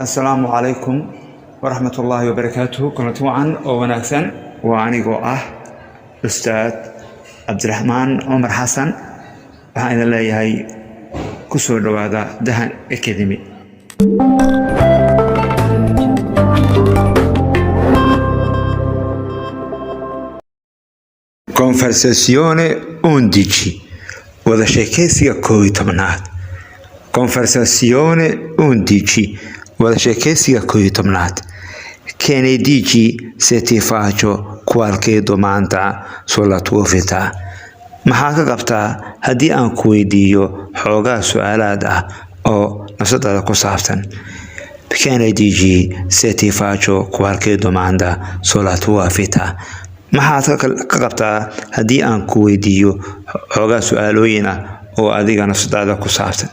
Asalaamu calaykum waraxmatullaahi wabarakaatuhu. Kulanti wacan oo wanaagsan. Waa anigoo ah Ustaad Cabdiraxmaan Cumar Xasan. Waxaan idin leeyahay, ku soo dhowaada Dahan Academy. Conversazione 11, wada sheekeysiga 11aad. Conversazione 11, wada sheekeysiga 11aad. Che ne dici se ti faccio qualche domanda sulla tua vita? Maxaa ka qabtaa haddii aan ku weydiiyo xoogaa su-aalaad ah oo nafsadaada ku saabsan? Che ne dici se ti faccio qualche domanda sulla tua vita? Maxaad ka qabtaa haddii aan ku weydiiyo xoogaa su-aalooyin ah oo adiga nafsadaada ku saabsan?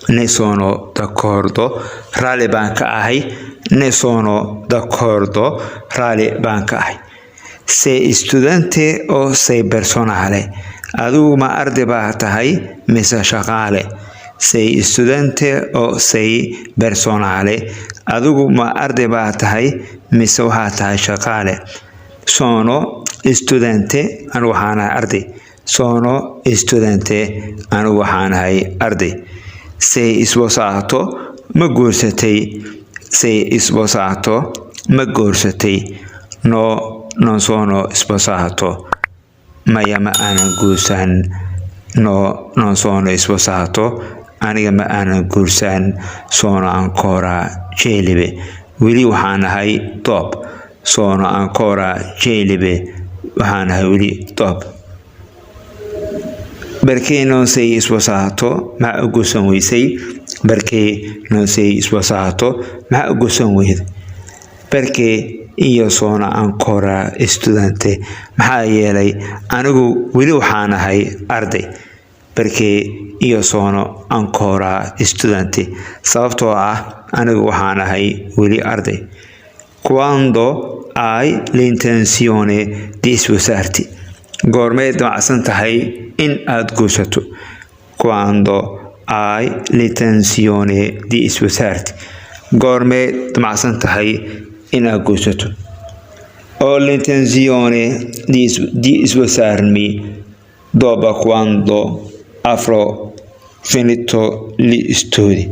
Ne sono d'accordo, raalli baan ka ahay. Ne sono d'accordo, raalli baan ka ahay. Sei studente o sei personale? Adigu ma arday baa tahay mise shaqaale? Sei studente o sei personale? Adigu ma arday baa tahay mise waxaa tahay shaqaale? Sono studente, anigu waxaan ahay arday. Sono studente, anigu waxaan ahay arday. Sei sposato? Ma guursatay? Sei sposato? Ma guursatay? No, non sono sposato. Maya, ma aanan guursan. No, non sono sposato, aniga ma aanan guursan. Sono ancora celibe, weli waxaan ahay doob. Sono ancora celibe, waxaan ahay weli doob. Perché non sei sposato? Maxaa u guursan weysay? Perché non sei sposato? Maxaa u guursan weyday? Perché io sono ancora studente. Maxaa yeelay anigu weli waxaan ahay arday. Perché io sono ancora studente, sababtoo ah anigu waxaan ahay weli arday. Quando hai l'intenzione di sposarti? Goormay damacsan tahay in aad guursato? Quando hai l'intenzione di sposarti? Goormay damacsan tahay in aad guursato? Ho l'intenzione di sposarmi dopo quando avrò finito gli studi.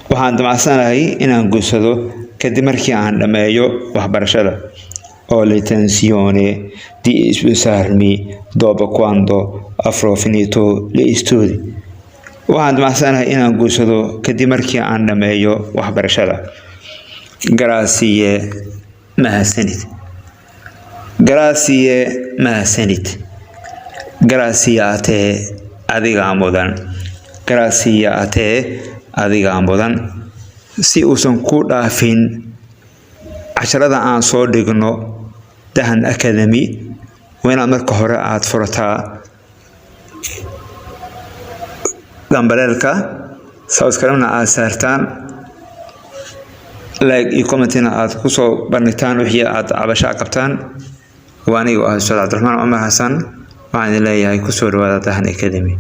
Waxaan damacsanahay inaan guursado kadib markii aan dhammeeyo waxbarashada. Ho l'intenzione di sposarmi dopo quando avrò finito gli studi. Waxaan damacsanahay inaan guursado kadib markii aan dhammeeyo waxbarashada. Grazie, mahadsanid. Grazie, mahadsanid. Grazie a te, adigaa mudan. Grazie a te, adigaa mudan. Si uusan ku dhaafin casharada aan soo dhigno Dahan Academy, waa inaad marka hore aad furataa gambaleelka, subscribe-na aad saartaan, like iyo commentina aad kusoo bandhigtaan wixii aad cabasho qabtaan. Waa aniga ah Ustaad Cabdiraxmaan Cumar Xasan. Waxaan idin leeyahay, kusoo dhawaada Dahan Academy.